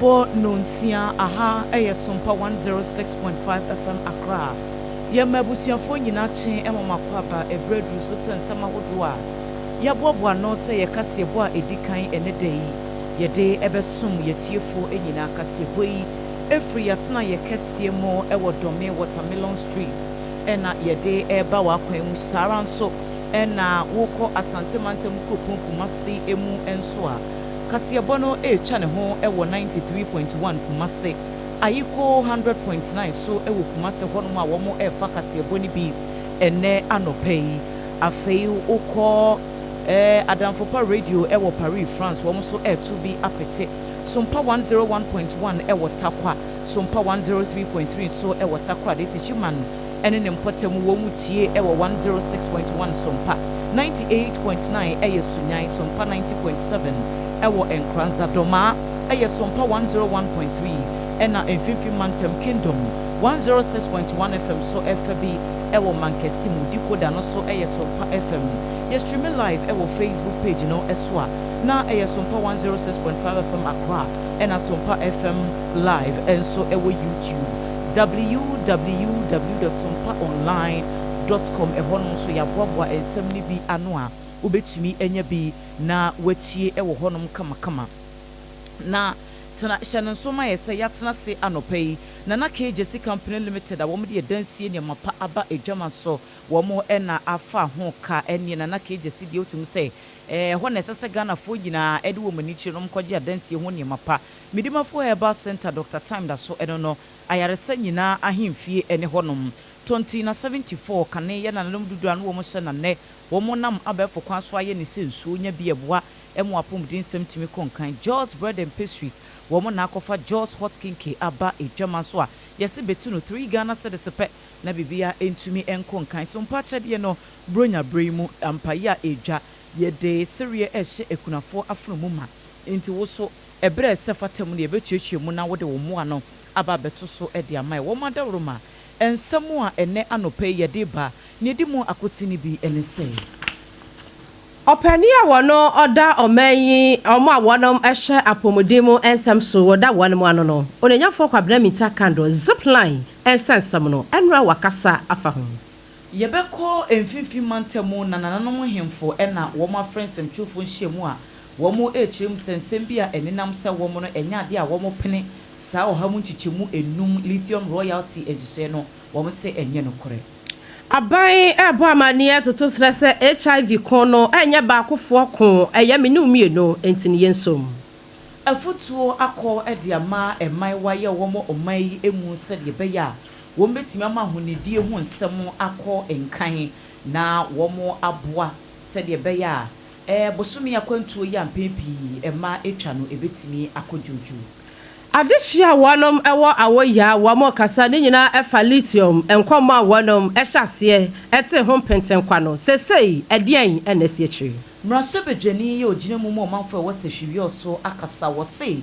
Abɔ nonsia aha yɛ Sompa 106.5 FM Accra. Yɛma abusuafoɔ nyinaa kye ma mo akwaaba ɛberɛ aduru so sɛ nsɛm ahodoɔ a yɛaboaboa ano sɛ yɛ kaseɛbɔ a ɛdi kan ɛnɛ da yi yɛde bɛsom yɛatiefoɔ nyinaa. Kaseɛbɔ yi firi yɛatenaeɛ kɛseɛ mu wɔ Dome Watermelon Street na yɛde reba w'akwan mu. Saa ara nso na wokɔ Asante Mantam kuropɔn Kumasi mu nso a, kaseɛbɔ no retwa ne ho wɔ 93.1 Kumasi, Ayiko 100.9 so wɔ Kumasi hɔnom a wɔrefa kaseɛbɔ no bi ɛnnɛ anɔpa yi. Afei wokɔ Adamfopa Radio wɔ Paris, France, wɔn nso reto bi apete. Sompa 101.1 wɔ Tarkwa, Sompa 103.3 nso wɔ Takoradi, Techiman ne ne mpɔtam wɔn tie wɔ 106.1 Sompa 98.9 yɛ Sunyani, Sompa 90.7 wɔ Nkoranza, Dormaa yɛ Sompa 101.3 ɛna Mfimfini Mantam Kingdom 106.1 FM so fa bi wɔ Mankɛse mu, Decoder no so yɛ Sompa FM. Yɛ streame live wɔ Facebook page no so a na ɛyɛ Sompa 106.5 FM Accra ɛna Sompa FM Live nso wɔ YouTube. Www dot sompaonline dot com Ɛhɔnom nso yɛaboaboa nsɛm no bi ano a wobɛtumi anya bi na woatie wɔ hɔnom kamakama. Na tena, hyɛ no nso ma yɛ sɛ yɛatena ase anɔpa yi, Nana K. Gyasi Company Limited a wɔde adansie nneɛma pa aba adwama so, wɔn na afa ho ka. Ɛnneɛ Nana K. Gyasi deɛ wotumi sɛ ɛhɔ na ɛsɛ sɛ Ghanafoɔ nyinaa de wɔn ani kyerɛ na wɔkɔgye adansie ho nneɛma pa. Medimafo Herbal Centre, Doctor Time da so ɛno no, ayaresa nyinaa ahemfie ne hɔnom. Tonti na 74 kane yɛ nananom dodoɔ a na wɔn hyɛ na nnɛ wɔn nam abɛɛfo kwan so ayɛ ne sɛ nsuo nya bi ɛboa ma apɔmuden nsɛm tumi kɔ nkan. Jaws Bread and Pastries, wɔn na akɔfa Jaws Hot Kenkey aba adwama so a yɛse bɛtu no 3 Ghana cedis pɛ na biribiara ntumi nkɔ nkan. So mpo akyɛdeɛ no Buronya berɛ yi mu ampa yi a ɛredwa yɛde sereɛ rehyɛ akunafoɔ afono mu ma enti wo so ɛberɛ a ɛsɛ fata mu no yɛbɛtuatua mu na wode wo mmoa no aba abɛto so de ama yɛn. Wɔn adaworoma nsɛm a ɛnnɛ anɔpa yi yɛde reba, nea ɛdi mu akotene bi ne sɛ. Ɔpanin a wɔno ɔda ɔman yi wɔn a wɔnom hwɛ apɔmuden mu nsɛm so wɔda wɔnom ano no, Onuonyafoɔ Kwabena Mintah Kandor, Zipline nsɛnsɛm no, ɛnora wakasa afa ho. Yɛbɛkɔ Mfimfini Mantam na nananom nhemfo na wɔafrɛ nsɛmtwerɛfoɔ nhyiamu a wɔrekyerɛ mu sɛ nsɛm bi a ɛnenam sɛ wɔn no ɛnyɛ adeɛ a wɔpene saa ɔha mu nkyekyɛmu nnum lithium royalty nhyehyɛɛ no wɔn se ɛnyɛ nokorɛ. Aban rebɔ amanneɛ toto serɛ sɛ HIV ko no nyɛ baakofoɔ ko, ɛyɛ me ne wo mmienu nti no yɛnsom. Afotuo akɔ de ama mmaayewa yɛ wɔn ɔman yi mu sɛdeɛ ɛbɛyɛ a wɔbɛtumi ama ahonidie ho nsɛm akɔ nkan na wɔaboa sɛdeɛ ɛbɛyɛ a bosome akwantuo yi a mpɛn pii mmaa twa no ɛbɛtumi akɔ dwoodwoo. Adehye a wɔnom wɔ awoyɛ a wɔn kasa ne nyinaa ɛfa lithium nkɔmmɔ a wɔnom hyɛ aseɛ tee ho mpentenkwa no, seesei ɛdeɛn na asi akyire? Mmarahyɛbadwani yi a ɔgyina mu ma ɔmanfoɔ a ɛwɔ Sehwi so akasa, wɔse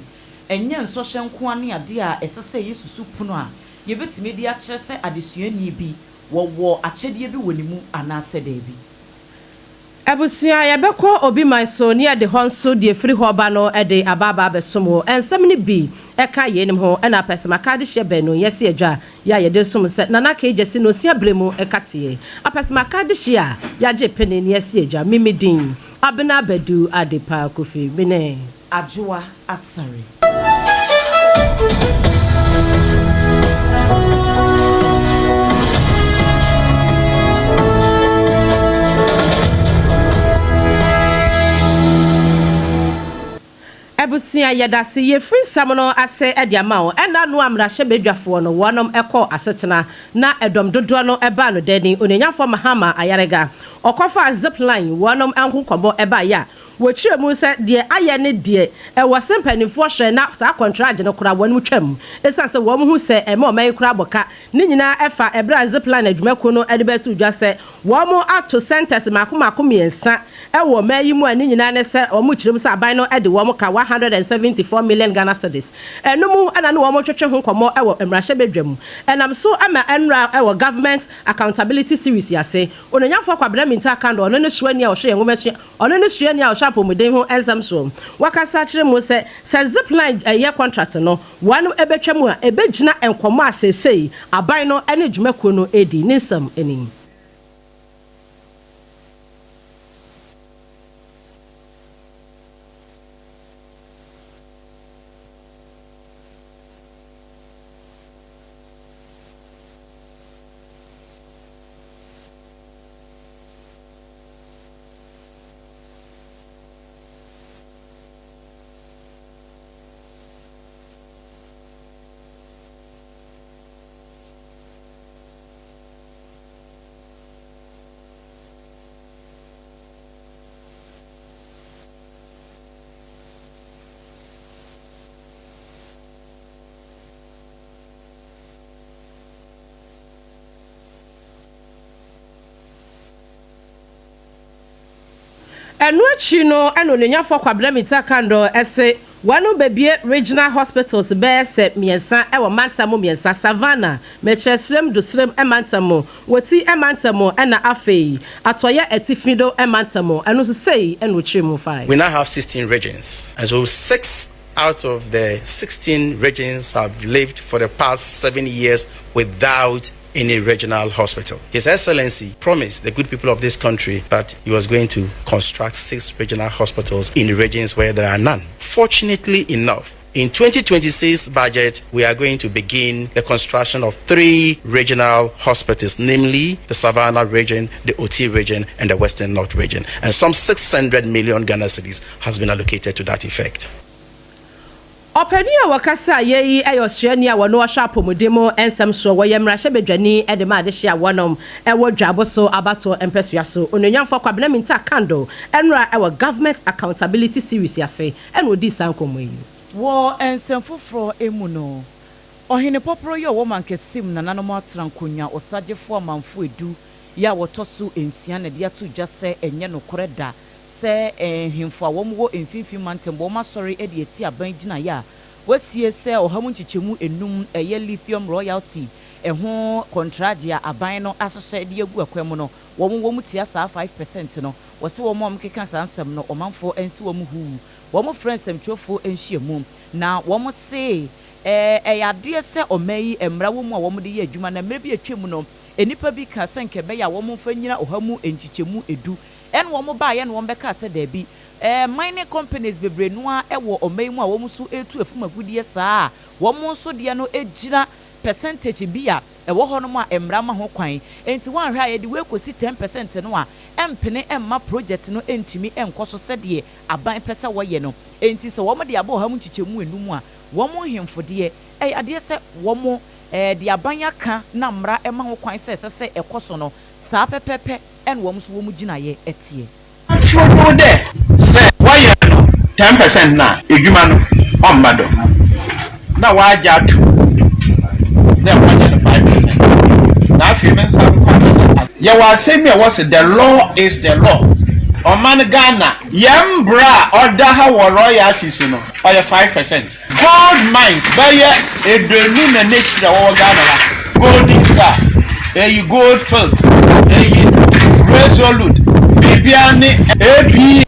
ɛnyɛ nsɔhwɛ nko ara ne adeɛ a ɛsɛ sɛ yɛsusu pono a yɛbɛtumi de akyerɛ sɛ adesuani bi wɔwɔ akyɛdeɛ bi wɔ ne mu anaasɛ daabi. Abusua, yɛbɛkɔ obi man so ne yɛde hɔ nso deɛ ɛfiri hɔ ba no de aba aba abɛsom wo. Nsɛm no bi ka yeinom ho na apɛsɛmaka adehyeɛ baanu yɛse adwa yɛ a yɛde som sɛ Nana Kay Gyasi Nonsia berɛ mu kaseɛ. Apɛsɛmaka adehyeɛ a yɛagye pene ne yɛse adwa. Me me din Abena Badu Adepa Kofi. Me ne. Adwoa Asare. Abusua yɛdase yɛfiri nsɛm no ase de ama wo ɛna no a mmarahyɛbadwafoɔ no wɔnom kɔɔ asetena na ɛdɔm dodoɔ no baa no dani Onuonyanfoɔ Mahama Ayarega ɔkɔfaa zipline wɔnom ho nkɔmmɔ baeɛ a Wɔkyerɛ mu sɛ deɛ ayɛ ne deɛ ɛwɔ se mpaninfoɔ hwɛ na saa kɔntragye no koraa wɔnom twam esiane sɛ wɔn hu sɛ ɛma ɔman yi koraa bɔ ka. Ne nyinaa ɛfa ɛberɛ a Zipline adwumakuo no de bɛtoo dwa sɛ wɔn ato centres mmaako mmaako mmiɛnsa wɔ ɔman yi mu a ne nyinaa ne sɛ wɔn kyerɛ mu sɛ aban no de wɔn ka 174 million Ghana cedis. Ɛno mu na ne wɔn twetwe ho nkɔmmɔ wɔ mmarahyɛbadwa mu. Ɛnam so ma ɛnnora wɔ Government Accountability Series yi ase Onuonyamfoɔ Kwabena Mintah Akandoh ɔno ne soani a ɔhwɛ yɛn nwomasua Ɔno ne suani a ɔhwɛ wɔhwɛ apɔmuden ho nsɛm soɔ. Wakasa akyerɛ mu sɛ sɛ Zipline ɛyɛ contract no wɔn ɛbɛtwa mu a, ɛbɛgyina nkɔmmɔ a seesei aban no ne dwumakuo no edi ne nsɛm anim. Ɛno akyi no, ɛna onyanyafoɔ Kwabena Mintah Akandoh ɛse wɔn bebie regional hospitals bɛyɛ sɛ mmiɛnsa ɛwɔ mantam mu mmiɛnsa: Savannah, mekyerɛ Srem do Srem mantam mu, Wɔti mantam mu, ɛna afei Atɔyɛ Atifi do mantam mu. Ɛno nso sei ɛna ɔkyerɛ mu fae. We now have 16 regions, and so six out of the 16 regions have lived for the past 7 years without any regional hospital. His Excellency promised the good people of this country that he was going to construct six regional hospitals in the regions where there are none. Fortunately enough, in 2026 budget, we are going to begin the construction of three regional hospitals, namely the Savannah region, the Oti region, and the Western North region. And some 600 million Ghana cedis has been allocated to that effect. Ɔpanin a wɔkasa yɛ yi yɛ ɔsrani a wɔno ɔhwɛ apɔmuden mu nsɛm soɔ, wɔyɛ mmarahyɛbadwani de ma adehye a wɔnom ɛwɔ Dwabo so abatoɔ mpɛsua so, onuonyamfoɔ Kwabena Mintah Akandoh. Ɛnora ɛwɔ Government Accountability Series ase ɛna ɔdii saa nkɔmmɔ yi. Wɔ nsɛm foforɔ mu no, ɔhene pɔporɔ yi a ɔwɔ Mankɛsim nananom atena nkonnwa, ɔsagyefoɔ amanfo edu yi a wɔtɔ so nsia, na de ato dwa sɛ ɛnyɛ nokorɛ da sɛ nhemfo a wɔn wɔ mfimfini mantam wɔn asɔre de ati aban gyinaeɛ a wɔasie sɛ 5% ɛyɛ lithium royalty ɛho kɔntragye a aban no ahyehyɛ de agu akwan mu no, wɔn wɔn tia saa 5% no. Wɔsi wɔn a wɔkeka saa nsɛm no, ɔmanfoɔ nsi wɔn huu. Wɔn frɛ nsɛmtwerɛfoɔ nhyiamu na wɔn se ɛyɛ adeɛ sɛ ɔman yi mmara wɔ mu a wɔn de yɛ adwuma, na mmerɛ bi atwa mu no, nnipa bi ka sɛ nkɛbɛyɛ a wɔn mfa nyina 10% ɛna wɔn baayɛ na wɔn bɛka sɛ daabi, mining companies bebree noa ɛwɔ ɔman yi mu a wɔn nso etu efum agudeɛ saa a wɔn nso deɛ no gyina percentage bi a ɛwɔ hɔnom a mmara ma ho kwan. Nti wɔn ahwɛ a yɛde wei kɔsi 10% no a, ɛmpene ɛmma project no ntumi ɛnkɔ so sɛdeɛ aban pɛ sɛ wɔyɛ no. Nti sɛ wɔn de abɔ 5% a, wɔn nhemfodeɛ ɛyɛ adeɛ sɛ wɔn de aban aka na mmara ɛma ho kwan sɛ ɛsɛ sɛ ɛkɔ so no saa pɛpɛpɛ, ɛna wɔn nso wɔn gyinaeɛ ɛteɛ. Turodo dɛ sɛ wɔyɛ no 10% na edwuma no ɔmba do na wɔagye ato dɛ wɔnyɛ no 5%, na afei me nsa nkɔ sɛ yɛwɔ asɛm bi a wɔsɛ the law is the law. Ɔman Ghana yɛn mbra a ɔda ha wɔ royalties no ɔyɛ 5%. Gold mines bɛyɛ 20 na n'ekyir a wɔwɔ Ghana ha, Golden Star, eyi Gold Fields, eyi Resolute, biribiara ne ap.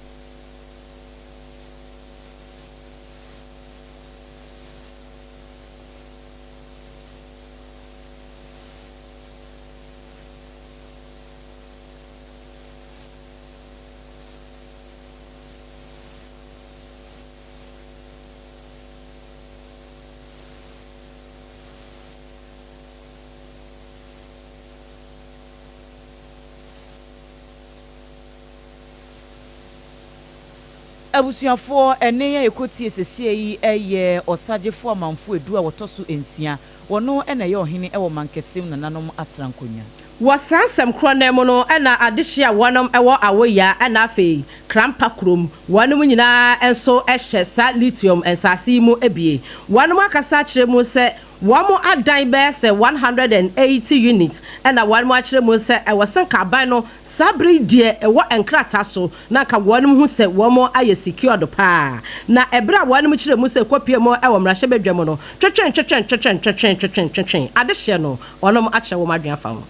Abusuafoɔ, ɛne yɛn ɛkɔtie sesie yi ɛyɛ ɔsagyefoɔ amanfo edu a wɔtɔ so nsia. Wɔno ɛna ɛyɛ ɔhene ɛwɔ Mankɛsim nananom atena nkonnwa. Wɔ saa nsɛm korɔ no mu no, ɛna adehye a wɔnom ɛwɔ Awoya ɛna afei Krampa kurom, wɔnom nyinaa nso ɛhyɛ saa lithium nsase yi mu ebie. Wɔnom akasa akyerɛ mu sɛ wɔn adan bɛyɛ sɛ 180 units, ɛna wɔn akyerɛ mu sɛ ɛwɔ sɛ nka aban no saa bere deɛ ɛwɔ nkrataa so na nka wɔn ho sɛ wɔn ayɛ secured paa. Na ɛberɛ a wɔn kyerɛ mu sɛ kɔpie mu ɛwɔ mmarahyɛbadwa mu no, twetwe twetwe twetwe twetwe twetwe twetwe adehyɛ no, wɔn akyerɛ wɔn adwene afa ho.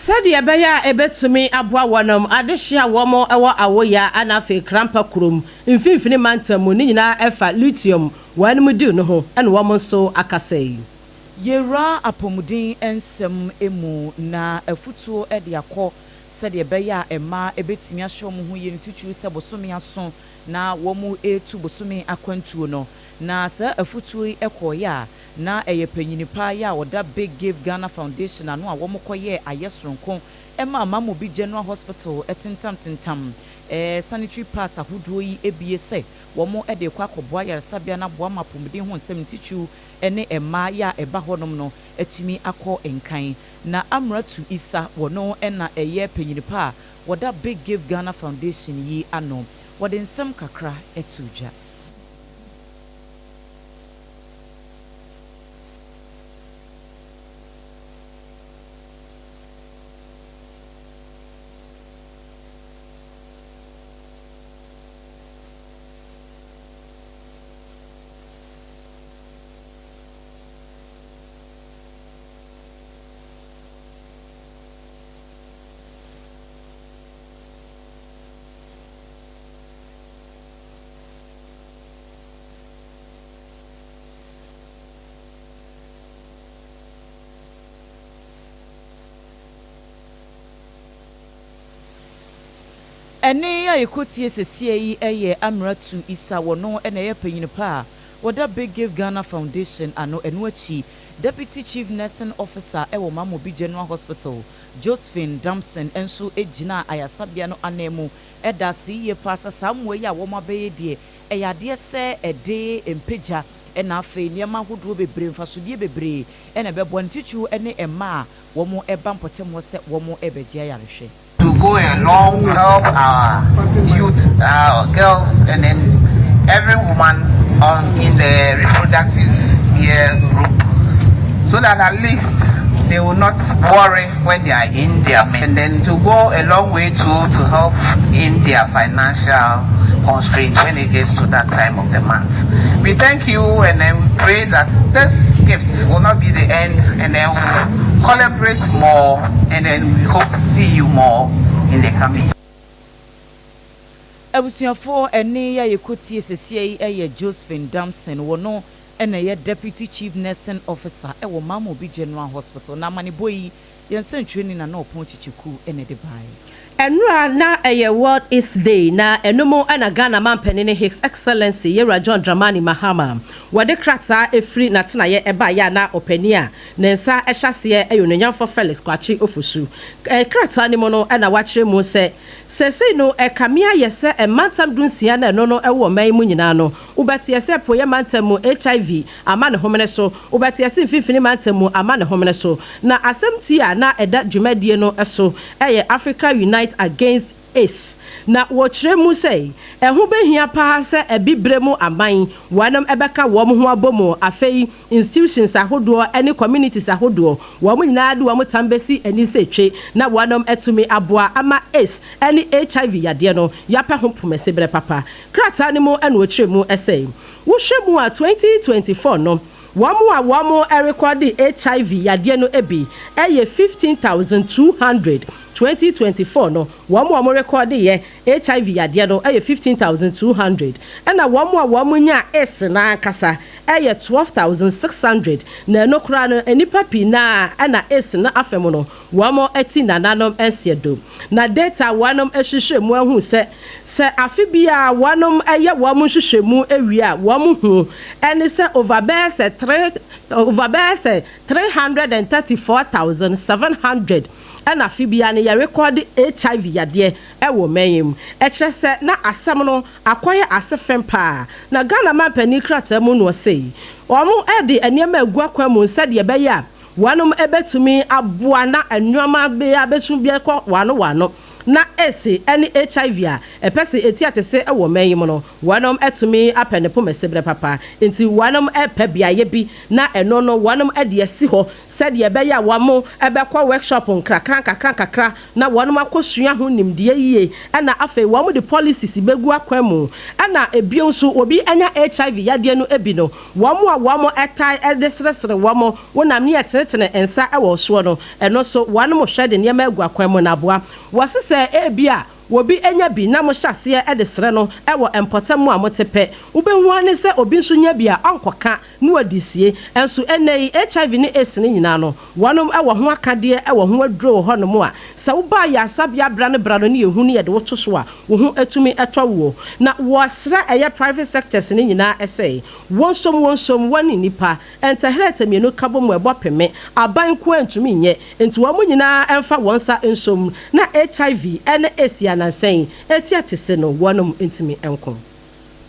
Sɛdeɛ ɛbɛyɛ a ɛbɛtumi aboa wɔnom adehye a wɔn wɔ Awoya ana afei Krampa kurom Mfimfini Mantam mu ne nyinaa ɛfa lithium wɔnom deal no ho ɛna wɔn nso akasa yi. Yɛwura apɔmuden nsɛm mu na afutuo de akɔ sɛdeɛ ɛbɛyɛ a mmaa bɛtumi ahyɛ wɔn ho yie no, titiriw sɛ bosome aso na wɔretu bosome akwantuo no. Na saa afutuo yi kɔeɛ a, na ɛyɛ panyini pa yi a ɔda Big Give Ghana Foundation ano a wɔkɔyɛɛ ayɛ soronko maa Mamobi General Hospital tentamtentam sanitary pads ahodoɔ yi bie sɛ wɔde rekɔ akɔboa ayaresabea no aboa ma apɔmuden ho nsɛm, titiriw ne mmaa yɛ a ɛba hɔnom no atumi akɔ nkan. Na Amratu Issah, wɔno na ɛyɛ panyini pa a wɔda Big Give Ghana Foundation yi ano. Wɔde nsɛm kakra too dwa. Ɛnne a yɛkɔtie sesie yi yɛ Amiratu Issah, wɔno na ɛyɛ panyin pa a wɔda Big Give Ghana Foundation ano. Ɛno akyi, Deputy Chief Nursing Officer wɔ Mamobi General Hospital, Josephine Damson nso gyinaa ayarsabea no ananmu da ase yie paa sɛ saa mmoa yi a wɔabɛyɛ deɛ, ɛyɛ adeɛ sɛ ɛde mpagya na afei nneɛma ahodoɔ bebree, mfasodeɛ bebree na ɛbɛboa no, titiriw ne mmaa a wɔba mpɔtam hɔ sɛ wɔrebɛgye ayarehwɛ. To go along, help our youth, our girls, and then every woman in the reproductive year group, so that at least they will not worry when they are in their and then to go a long way too to help in their financial constraints when it gets to that time of the month. We thank you and then we pray that this gift will not be the end, and then we'll collaborate more, and then we hope to see you more in the coming. Abusuafoɔ, ɛne yɛ a yɛkɔtie sesie yi yɛ Josephine Damson, wɔno ɛna ɛyɛ Deputy Chief Nursing Officer ɛwɔ Mamobi General Hospital. Na amanebɔ yi, yɛn nsɛntwerɛni na na ɔpɔn Kyikyiku ɛna ɛde baeɛ. Ɛnora na ɛyɛ World AIDS Day, na ɛno mu ɛna Ghana manpanin, His Excellency Yɛwura John Dramani Mahama, wɔde krataa efiri n'atenaeɛ ɛbaeɛ a na ɔpanin a ne nsa ɛhyɛ aseɛ ɛyɛ Onuonyamfo Felix Kwakye Ofosu. Krataa no mu no ɛna wakyerɛ mu sɛ sɛsɛi no ɛkame ayɛ sɛ mmantam 16 na ɛno no ɛwɔ ɔman yi mu nyinaa no, wobɛteɛ sɛ Apueeɛ Mantam mu HIV ama ne homene so, wobɛteɛ sɛ Mfimfini Mantam mu ama ne homene so. Na asɛm ti a na ɛda dwumadie no so ɛyɛ "Africa Unite Against AIDS", na wɔkyerɛ mu sɛ ɛho bɛhia paa sɛ Abibire mu aman wɔnom ɛbɛka wɔn ho abɔ mu, afei institutions ahodoɔ ne communities ahodoɔ, wɔn nyinaa de wɔn tam bɛsi ani sɛ twe na wɔnom atumi aboa ama AIDS ne HIV yadeɛ no yɛapɛ ho pomasi berɛ papa. Krataa no mu ɛna wɔkyerɛ mu sɛ wohwɛ mu a, 2024 no, wɔn a wɔn ɛrekɔde HIV yadeɛ no bi ɛyɛ 15,200. 2024 no, wɔn a wɔn rekɔde yɛ HIV yadeɛ no ɛyɛ 15,200, ɛna wɔn a wɔn nya AIDS n'ankasa ɛyɛ 12,600. Na ɛno koraa no, nnipa pii naa ɛna AIDS no afɛm no wɔn ti nananom nseɛ do. Na data wɔnom ahwehwɛ mu ahu sɛ afe bi a wɔnom ɛyɛ wɔn nhwehwɛ mu awie a, wɔn hu ɛne sɛ over bɛyɛ sɛ 334,700 ɛna afe bia no yɛrekɔde HIV yadeɛ ɛwɔ man yi mu. Ɛkyerɛ sɛ na asɛm no akɔyɛ ase fɛm paa. Na Ghana manpanin krataa mu no, ɔsɛ wɔn ɛde nneɛma agu akwan mu sɛdeɛ ɛbɛyɛ a wɔnom ɛbɛtumi aboa na nneɛma bɛyɛ abɛtum bi ɛkɔ wano wano. na AIDS ne HIV a ɛpɛ se ɛti atese wɔ ɔman yi mu no, wɔnom atumi apɛ ne poma siberɛ papa. Nti wɔnom repɛ beaeɛ bi na ɛno no wɔnom de asi hɔ sɛdeɛ ɛbɛyɛ a wɔn bɛkɔ workshop nkrakra nkakra nkakra na wɔnom akɔsua ho nimdeɛ yie ɛna afei wɔn de policies bɛgu akwan mu. Ɛna bio nso obi anya HIV yadeɛ no bi no, wɔn a wɔn tae de sresre wɔn wonam ne yɛtenetene nsa wɔ soɔ no, ɛno nso wɔnom hwɛ de nneɛma agu akwan mu na aboa. Wɔse sɛ ebia obi nya bi na mohyɛ aseɛ de srɛ no wɔ mpɔtam a mote pɛ, wobɛhu ara ne sɛ obi nso nya bi a ɔnkɔka na wadi sie. Nso ɛnnɛ yi HIV ne AIDS no nyinaa no, wɔnom wɔ ho akadeɛ wɔ ho aduro wɔ hɔnom a sɛ woba ayaresabea bra no bra no ne yɛhu ne yɛde wo to so a, wo ho tumi tɔ woɔ. Na wɔsrɛ ɛyɛ private sectors no nyinaa sɛ wɔnsom wɔnsom wɔne nnipa Ntɛhrɛtɛ mmienu ka bɔ mu a ɛbɔ peme, aban nko ara ntumi nyɛ, enti wɔn nyinaa mfa wɔn nsa nsɔ mu na HIV ne AIDS a nnansa yi ɛretia te se no wɔnom ntumi nko.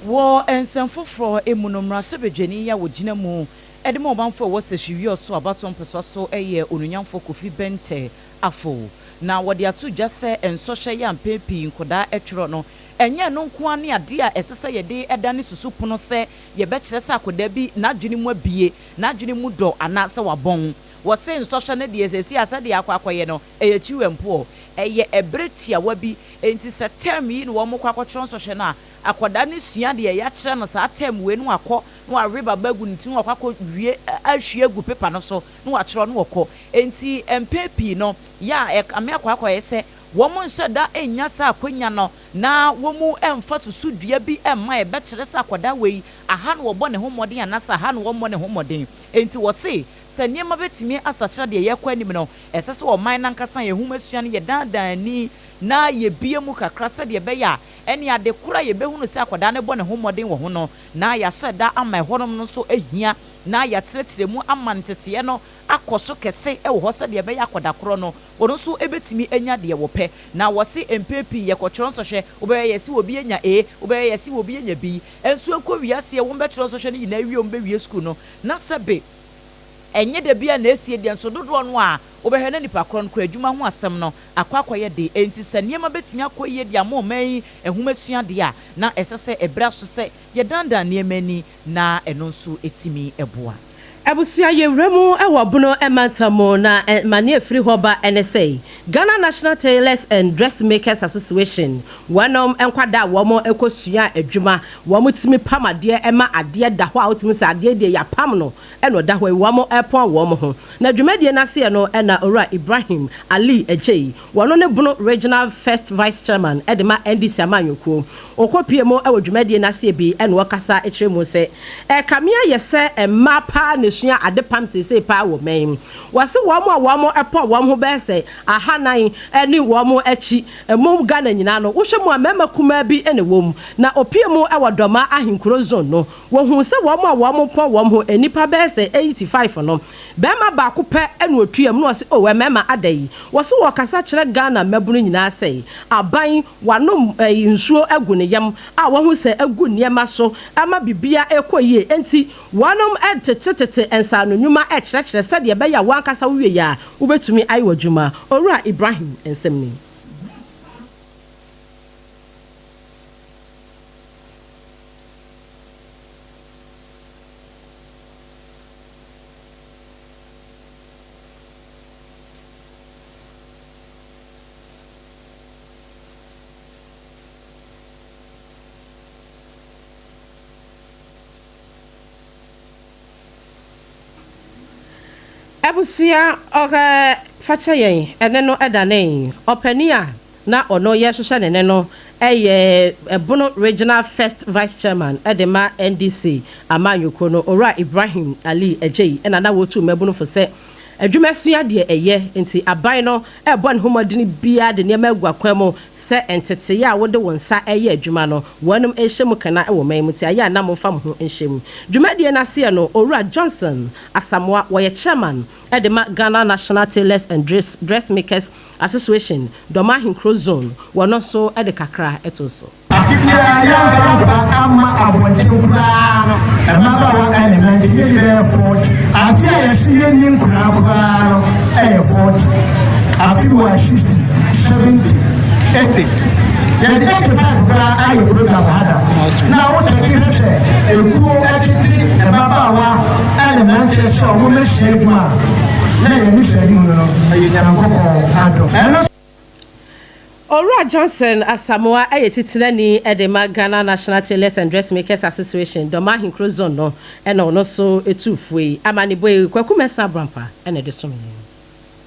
Wɔ nsɛm foforɔ mu no, mmarahyɛbadwani yi a ɔgyina mu de ma ɔmanfoɔ a ɛwɔ Sehwi-Wiawso abatoɔ mpɛsoa so yɛ Onuonyamfoɔ Kofi Benteh Afo, na wɔde ato dwa sɛ nsɔhwɛ yi a mpɛn pii nkwadaa twerɛ no, ɛnyɛ ɛno nko ara ne adeɛ a ɛsɛ sɛ yɛde dane susupono sɛ yɛbɛkyerɛ sɛ akwadaa bi n'adwene mu abue, n'adwene mu dɔ anaasɛ wabɔn. Wɔse nsɔhwɛ no deɛ seesei a sɛdeɛ akɔ akɔyɛ no, ɛyɛ chew and pour. Ɛyɛ ɛberɛ tiawa bi, enti sɛ term yi na wɔkɔ akɔtwerɛ nsɔhwɛ no a, akwadaa no sua deɛ yɛakyerɛ no saa term wei na wakɔ na wawe baba agu ne ti na wakɔ akɔwie ahwie agu paper no so na watwerɛ na wɔkɔ. Enti mpɛn pii no, yɛ a ɛkame akɔ akɔyɛ sɛ wɔnhyɛ da nnya saa akwanya no na wɔmfa susudua bi mma a ɛbɛkyerɛ sɛ akwadaa wei, aha na ɔbɔ ne ho mmɔden anaasɛ aha na ɔmmɔ ne ho mmɔden. Enti wɔse sɛ nneɛma bɛtumi asakyera deɛ yɛrekɔ anim no, ɛsɛ sɛ ɔman no ankasa yɛn nhomasua no yɛdandan ani na yɛbue mu kakra sɛdeɛ ɛbɛyɛ a ɛne ade korɔ a yɛbɛhunu sɛ akwadaa no bɔ ne ho mmɔden wɔ ho no na yɛahyɛ da ama ɛhɔnom no nso ahia na yɛatrɛtrɛ mu ama nteteeɛ no akɔ so kɛse wɔ hɔ sɛdeɛ ɛbɛyɛ akwadaa korɔ no wɔn nso bɛtumi anya deɛ wɔpɛ. Na wɔse mpɛn pii yɛkɔtwerɛ nsɔhwɛ, wobɛhwɛ yɛse obi anya A, wobɛhwɛ yɛse obi anya B. Nso ɛnkɔ wiaseɛ wɔbɛtwerɛ nsɔhwɛ no nyinaa awie wɔbɛwie sukuu no na sɛbe ɛnyɛ da biara na ɛsie deɛ nso dodoɔ no ara wobɛhwɛ na nipa korɔ no koraa adwuma ho asɛm no akɔ akɔyɛ den. Enti sɛ nneɛma bɛtumi akɔ yie de ama ɔman yi nhomasua deɛ a, na ɛsɛ sɛ ɛberɛ aso sɛ yɛdandan nneɛma ani na ɛno nso tumi boa. Abusua yɛwura mu wɔ Bono mantam mu na mane ɛfiri hɔ ba ne sɛ Ghana National Tailors and Dressmakers Association wɔnom nkwadaa a wɔn kɔ sua adwuma wɔn tumi pam adeɛ ma adeɛ da hɔ a wotumi sɛ adeɛ deɛ yɛapam no na ɔda hɔ yi wɔn pɔn wɔn ho na dwumadie no aseɛ no na Owura Ibrahim Ali Adjei wɔno ne Bono Regional First Vice Chairman de ma NDC amanyɔkuo Ɔkɔpuee mu wɔ dwumadie no aseɛ bi na ɔkasa kyerɛ mu sɛ, Ɛrekame ayɛ sɛ mmaa paa na ɛsua adepam seesei paa wɔ man mu. Wɔse wɔn a wɔpɔn wɔn ho bɛyɛ sɛ ahanan ne wɔn akyi mmom Ghana nyinaa no, wohwɛ mu a mmarima kumaa bi na ɛwɔ mu. Na ɔpue mu wɔ Dɔma Ahenkuro Zone no, wɔhuu sɛ wɔn a wɔpɔn wɔn ho nnipa bɛyɛ sɛ 85 no, barima baako pɛ na ɔtua mu na ɔse, Oh mmarima ada yi. Wɔse wɔkasa kyerɛ Ghana mmabunu nyinaa sɛ aban Wanom nsuo agu ne yam a wahu sɛ agu nneɛma so ama biribiara rekɔ yie. Enti wɔnom tetetete nsaano nnwuma kyerɛkyerɛ sɛdeɛ ɛbɛyɛ a wo ankasa wowie a wobɛtumi ayɛ w'adwuma. Owura Ibrahim nsɛm ni. Abusua ɔhɛ fakyɛ yɛn ɛne no danee ɔpanin a na ɔno yɛhwehwɛ ne ne no yɛ Bono Regional First Vice Chairman de ma NDC amanyɔkuo no Owura Ibrahim Ali Adjei na na wɔtu mmabunu fo sɛ Adwuma sua deɛ ɛyɛ, nti aban no rebɔ ne ho mmɔdene biara de nneɛma agu akwan mu sɛ nteteeɛ a wode wo nsa reyɛ adwuma no wɔnom nhyɛ mu kena wɔ man mu nti ayɛ a na momfa mo ho nhyɛ mu. Dwumadie no aseɛ no Owura Johnson Asamoah wɔyɛ Chairman de ma Ghana National Tailors and Dressmakers Association Dɔm Ahenkuro Zone wɔno nso de kakra too so. Afe biara yɛamfa nkwadaa amma abɔnten koraa no, mmabaawa ne mmerante ne ani bɛyɛ 40. Afe a yɛse yɛnni nkoraa koraa no yɛ 40. Afe bi wɔ 60, 70. 80. Yɛde 85 koraa ayɛ program ha da. Na wokyɛke hwɛ sɛ ekuo ɛtete mmabaawa ɛne mmeranteɛ sɛ ɔmo mmɛsua adwuma a, na yɛne sua anim no, Nyankopɔn adom. Ɛno Owura Johnson Asamoah yɛ titenani de ma Ghana National Tailors and Dressmakers Association Dɔm Ahenkuro Zone no, ɛna ɔno nso etu fue yi amanebɔ yi. Kwaku Mɛsa Abrampa ɛna ɛde som yɛn.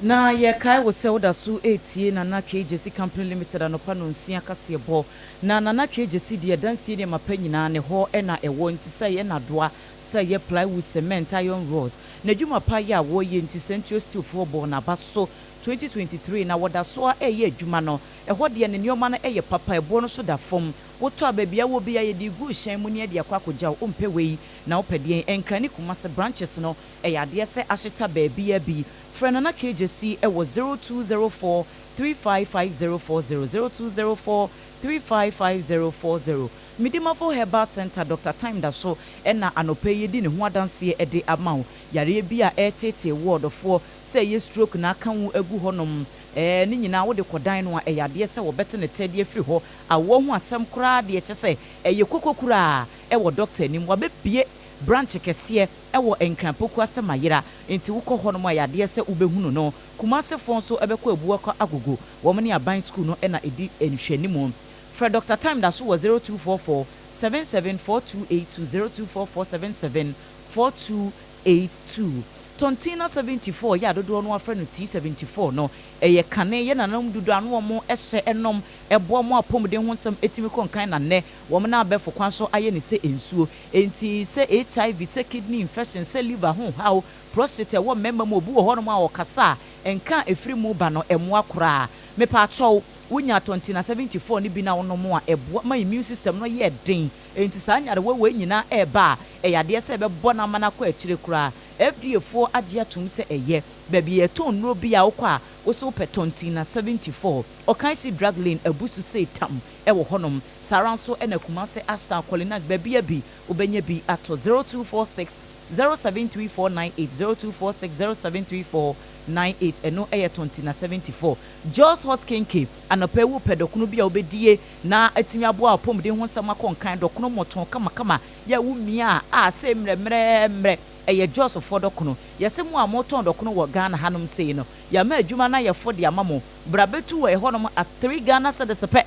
Na yɛkae wo sɛ woda so ɛretie Nana KJC Company Limited anɔpa no 6 kaseɛbɔ. Na Nana KJC deɛ, dansie nneɛma pa nyinaa ne hɔ ɛna ɛwɔ, nti sɛ ɛyɛ nadoa, sɛ ɛyɛ plywood, cement, iron rods, n'adwuma pa yɛ a wɔreyɛ nti Central Steelfoɔ bɔɔ n'aba so 2023 na wɔda so a ɛreyɛ adwuma no. Ɛhɔ deɛ, ne nneɛma no ɛyɛ papa, ɛboɔ no so da fam. Wotɔ a, baabi a wɔ bi a yɛde gu hyɛn mu ne yɛde akɔ akɔgya wo. Wompɛ wei na wopɛ deɛn? Ɛnkra ne Kumase branches no ɛyɛ adeɛ sɛ ahyeta baabia bi. Frɛ Nana KJC ɛwɔ 0204 355040, 0204 355040. Medimafo Herbal Center, Dr Time da so ɛna anɔpɛ yi di ne ho adanseɛ ɛde ama wo. Yareɛ bi a ɛretete wɔ ɔdɔfoɔ, sɛ ɛyɛ stroke na aka wo agu hɔnom, ne nyinaa wode kɔdan no a, ɛyɛ adeɛ sɛ wɔbɛte ne tɛdeɛ firi hɔ. Awoɔ ho asɛm koraa deɛ, kyɛ sɛ ɛyɛ koko koraa ɛwɔ doctor anim. Wabɛbie branch kɛseɛ ɛwɔ Nkranpoku asɛm ayera, nti wokɔ hɔnom a, ɛyɛ adeɛ sɛ wobɛhunu no. Kumasefoɔ nso ɛbɛkɔ Abuakɔ Agogo, wɔn ne aban school no ɛna ɛdi nhwɛnimu. Frɛ Dr Time da so wɔ 0244 774282, 0244 774282. Tontina 74 yɛ adodoɔ no afrɛ no T74 no, ɛyɛ kane yɛ nananom dodo ano wɔn ɛhyɛ ɛnom ɛboa mo apɔmuden ho nsɛm ɛtumi kɔ nkan. Na nnɛ wɔn na abɛfo kwan so ayɛ ne sɛ nsuo, nti sɛ HIV, sɛ kidney infection, sɛ liver ho haw, prostate ɛwɔ mmarima mu, obi wɔ hɔnom a ɔkasa a nka efiri mu ba no, ɛmoa koraa. Mepaakyɛw, wonya Tontina 74 no bi na wonom a, ɛboa ma immune system no yɛ den, nti saa nyarewa wei nyinaa ɛɛba a, ɛyɛ adeɛ sɛ ɛbɛbɔ n'ama no akɔ akyire koraa. FDA foɔ agye atom sɛ ɛyɛ baabi yɛtɔn nnuro bi a wokɔ a wosɛ wopɛ Tontina 74, Ɔkan Drug Lane, Abusu sei tam ɛwɔ hɔnom. Saa ara nso ɛna Kumase, Ashtown, Kolinak, baabi a bi wobɛnya bi atɔ. 0246 073498, 0246 073498. Ɛno ɛyɛ Tontina 74. Jos Hot Kenke, anɔpɛ wo pɛ dɔkono bi a wobɛdie na atumi aboa apɔmuden ho nsɛm akɔ nkan, dɔkono mmɔtɔn kamakama yɛ wo mmea a sɛ mmerɛmmerɛmmerɛ, ɛyɛ Josfoɔ dɔkono. Yɛsɛ mu a motɔn dɔkono wɔ Ghana hanom sei no, yɛama adwuma no ayɛfo de ama mo. Bra bɛtu wɔ ɛhɔnom at 3 Ghana cedis pɛ,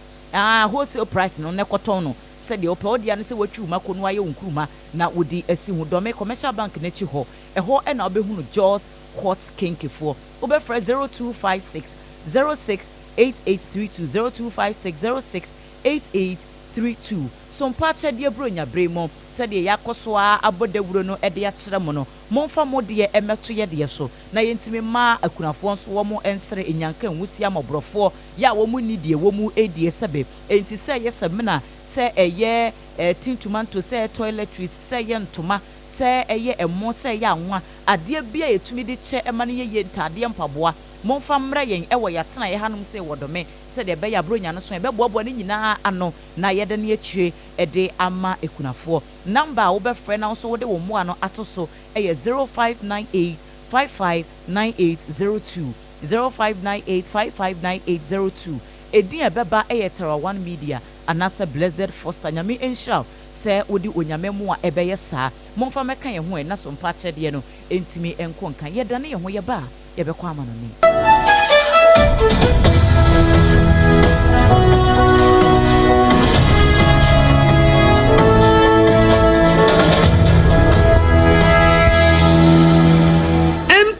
wholesale price no, ne kɔtɔn no sɛdeɛ wopɛ. Wode ano sɛ woatwi wo mako no, ayɛ wo nkuruma na wode asi ho. Dɔme Commercial Bank n'akyi hɔ, ɛhɔ ɛna wobɛhunu Jos Hot Kenkefoɔ. Wobɛfrɛ 0256 06 8832, 0256 06 8832. So mpa akyɛdeɛ buronya bere mu, sɛdeɛ yɛakɔ so a abɔ dawuro no de akyerɛ mo no, momfa mo deɛ ɛmɛto yɛ deɛ so na yɛntumi mmaa akunafoɔ nso wɔn nsere nyanka nwusi amɔborɔfoɔ yɛ a wɔn ni deɛ wɔn edie sɛbe. Enti sɛ ɛyɛ sɛmina, sɛ ɛyɛ tin tomato, sɛ ɛyɛ toiletries, sɛ ɛyɛ ntoma, sɛ ɛyɛ ɛmo, sɛ ɛyɛ anwa, adeɛ bi a yɛtumi de kyɛ ɛma no yɛ yie, ntaadeɛ, mpaboa, momfa mmerɛ yɛn ɛwɔ yɛatena yɛ hanom sɛ wɔ Dɔme, sɛdeɛ ɛbɛyɛ aburonya no so yɛbɛboaboa no nyinaa ano na yɛde no akyire ɛde ama ekunafoɔ. Number a wobɛfrɛ na nso wode wɔn mmoa no ato so ɛyɛ 0598 559802, 0598 559802. Edin a ɛbɛba ɛyɛ Tara One Media anaasɛ Blessed Foster. Nyame nhyira sɛ wode Onyame mu a ɛbɛyɛ saa. Momfa mɛka yɛn ho ɛ na so mpa akyɛdeɛ no ntumi nkɔ nka. Yɛdane yɛn ho, yɛba a, yɛbɛkɔ ama no ne.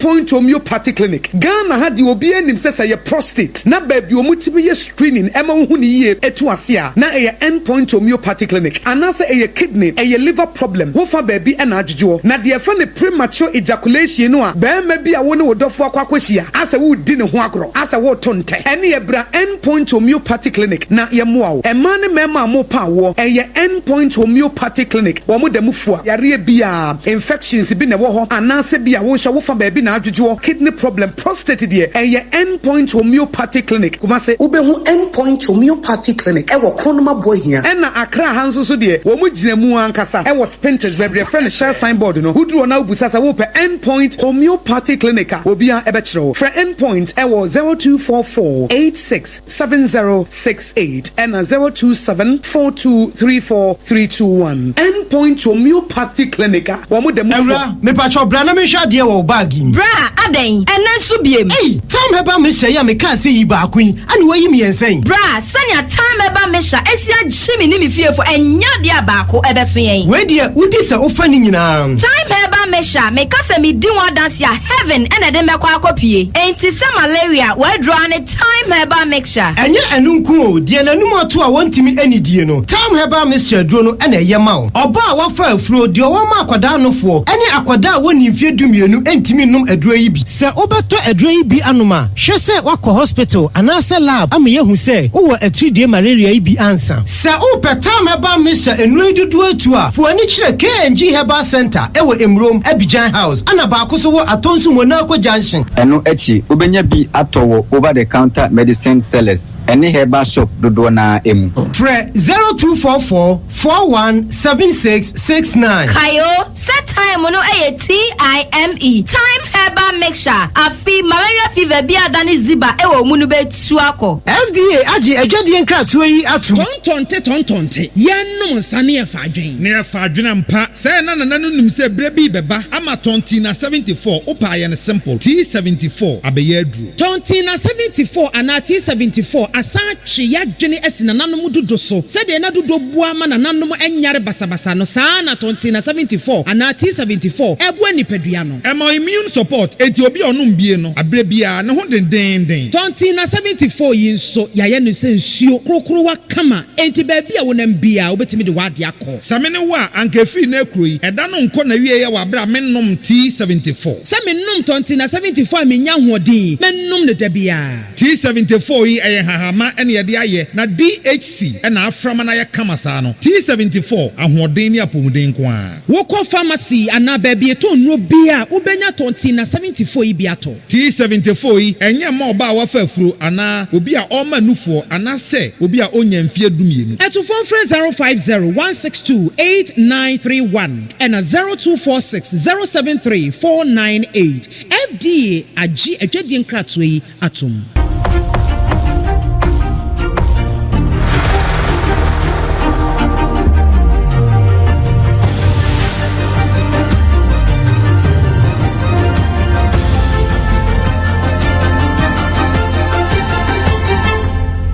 Point Homeopathy Clinic Ghana ha deɛ, obi anim sɛ sɛ yɛ prostate na baabi ɔmo tumi yɛ screening ɛma wohu ne yie etu ase a, na ɛyɛ End Point Homeopathy Clinic, anaasɛ ɛyɛ kidney, ɛyɛ liver problem, wofa baabi ɛna adwodwoɔ, na deɛ ɛfɛ ne premature ejaculation no a, bɛrima bi a wo ne wo dɔfo akɔ akɔhyia asɛ wodi ne ho agorɔ asɛ woto ntɛ, ɛne yɛbra End Point Homeopathy Clinic na yɛmmoa wo. Ɛmaa ne mmarima a mopa awoɔ, ɛyɛ End Point Homeopathy Clinic. Wɔn da mu fua yareɛ biara, infections bi na ɛwɔ hɔ anaasɛ bi a wo nhyɛ wofa baabi na adwodwo. dwodwoɔ, kidney problem, prostate deɛ, ɛyɛ End Point Homeopathy Clinic, Kumasi. Wobɛhu End Point Homeopathy Clinic wɔ Kronum Aboahia. Ɛna Accra ha nso so deɛ, wɔn gyina mu ankasa wɔ Spintex, baabi a yɛfrɛ no Shell sign board no. Woduru hɔ na wobisa sɛ wopɛ End Point Homeopathy Clinic a, obiara bɛkyerɛ wo. Frɛ End Point wɔ 0244 86 7068 ɛna 027 4234 321. End Point Homeopathy Clinic a wɔn da mu fɔ. Awura, mepakyɛw bra na menhwɛ adeɛ wɔ wo bag yi mu. Bra, adɛn? Ɛnnɛ nso biem? Ei! Thyme Herbal Mixture yi a mekaa sɛ yi baako yi, ɛna woayi mmiɛnsa yi? Bra, sɛnea Thyme Herbal Mixture asi agye me ne me fiefo, ɛnyɛ adeɛ a baako ɛbɛso yɛn. Wei deɛ, wodi sɛ wofa ne nyinaa. Thyme Herbal Mixture, meka sɛ medi ho adanse a, heaven na ɛde me bɛkɔ akɔpue. Enti sɛ malaria, w'aduro ara ne Thyme Herbal Mixture. Ɛnyɛ ɛno nko o, deɛ n'anum ato a wɔntumi nnidie no, Thyme Herbal Mixture aduro no na ɛyɛ ma wo. Ɔbaa a wafa afuro, deɛ ɔwɔ ma akwadaa nofoɔ, ne akwadaa a wɔnnii mfeɛ dumienu ntumi nnom aduro yi bi. Sɛ wobɛtɔ aduro yi bi anom a, hwɛ sɛ woakɔ hospital anaasɛ lab ama yɛahu sɛ wowɔ atiridie malaria yi bi ansa. Sɛ wopɛ Thyme Herbal Mixture nnuro yi dodoɔ atu a, fa w'ani kyerɛ KNG Herbal Centre wɔ Emurom, Abidjan House, ɛna baako nso wɔ Atonsu Monaco Junction. Ɛno akyi, wobɛnya bi atɔ wɔ over-the-counter medicine sellers ne herbal shop dodoɔ no ara mu. Frɛ 0244 41 76 69. Kae o, sɛ thyme no yɛ TIME, Thyme Herbal Mixture, afe malaria fever bi a adane ziba wɔ wo mu no bɛtu akɔ. FDA agye adwadie nkratoɔ yi atom. Tɔntɔnte tɔntɔnte, yɛnnom nsa ne yɛfa adwen. Ne yɛfa adwen ampa. Sɛɛ na Nana no nim sɛ berɛ bi rebɛba ama Tɔntina 74, wopɛ a yɛ no simple, T74 abɛyɛ aduro. Tɔntina 74 anaa T74 asan atwe y'adwene asi nananom dudo so. Sɛdeɛ na dudo boa ma nananom nyare basabasa no, saa ara na Tɔntina 74 anaa T74 boa nipadua no. Ɛma immune support, enti obi a ɔnom bie no, aberɛ biara, ne ho dendeenden. Tɔntina 74 yi nso, yɛayɛ no sɛ nsuo korokorowa kama, enti baabi a wonam biara, wobɛtumi de w'adeɛ akɔ. Sɛ me ne wo a, anka ɛfiri nnɛ rekuro yi, ɛda no nkɔ n'awieɛ wɔ aberɛ a mennom tea 74. Sɛ menom tɔntina 74 a mennya ahoɔden, mɛnom no da biara. Tea 74 yi, ɛyɛ nhahamma na yɛde ayɛ, na DHC na afra ma no ayɛ kama saa no. Tea 74, ahoɔden ne apɔmuden nko ara. Wokɔ pharmacy anaa baabi yɛtɔn nnuro biara a, wobɛnya tɔntina 74 yi bi atɔ. Tea 74 yi, ɛnyɛ mma ɔbaa a wafa afuro anaa obi a ɔrema nufoɔ anaasɛ obi a ɔnnya mfeɛ dumienu. Atufoɔ mfrɛ 050 162 8931 ɛna 0246 073 498. FDA agye adwadie nkratoɔ yi atom.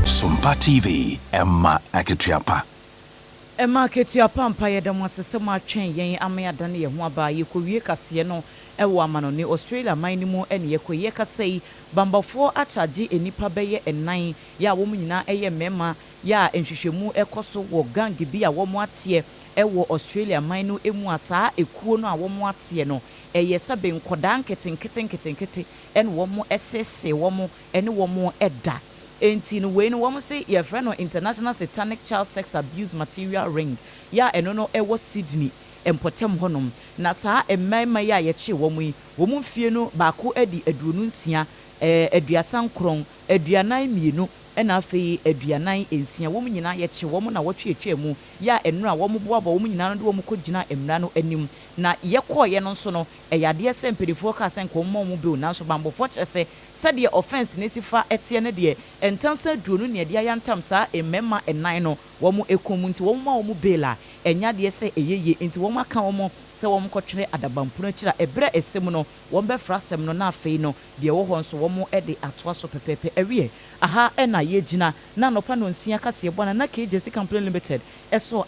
Sompa TV, ɛma akatua pa. Ɛma akatua pa ampa. Yɛda mo ase sɛ moatwɛn yɛn ama yɛadane yɛn ho aba. Yɛkɔwie kaseɛ no wɔ amanɔne, Australia man no mu ne yɛkɔ yi. Yɛkasa yi, bambɔfoɔ akyagye nnipa bɛyɛ nnan yɛ a wɔn nyinaa yɛ mmarima yɛ a nhwehwɛmu rekɔ so wɔ gang bi a wɔateɛ wɔ Australia man no mu a saa ekuo no a wɔateɛ no ɛyɛ sɛbe nkɔdaa nketenkete nketenkete na wɔseesee wɔn ne wɔn da. Enti no wei no wɔn se yɛfrɛ no International Satanic Child Sex Abuse Material Ring yɛ a ɛno no ɛwɔ Sydney mpɔtam hɔnom. Na saa mmarima yi a yɛkyee wɔn yi, wɔn mfie no baako adi 26, 39, 42 ɛna afei 46. Wɔn nyinaa yɛkyee wɔn nnawɔtwe atwaa mu yɛ a nnora wɔboaboa wɔn nyinaa ano de wɔn kɔgyinaa mmara no anim. Na yɛkɔeɛ no nso no, ɛyɛ adeɛ sɛ mpanimfoɔ kaa sɛ nka wɔmma wɔn bail nanso banbɔfoɔ kyerɛ sɛ sɛdeɛ offence no si fa teɛ no deɛ, ntansa aduonu na yɛde ayantam saa mmarima nnan no wɔn kɔn mu nti wɔmma wɔn bail a, ɛnyɛ adeɛ sɛ ɛyɛ yie nti wɔaka wɔn sɛ wɔnkɔtwere adabampono akyiri a ɛberɛ a ɛsɛ mu no wɔbɛfra asɛm no na afei no deɛ ɛwɔ hɔ nso wɔde atoa so pɛpɛɛpɛ. Ɛwiɛ, aha na yɛgyina na anɔpa nnɔnsia kaseɛbɔ no na KJC Company Limited sɔɔ.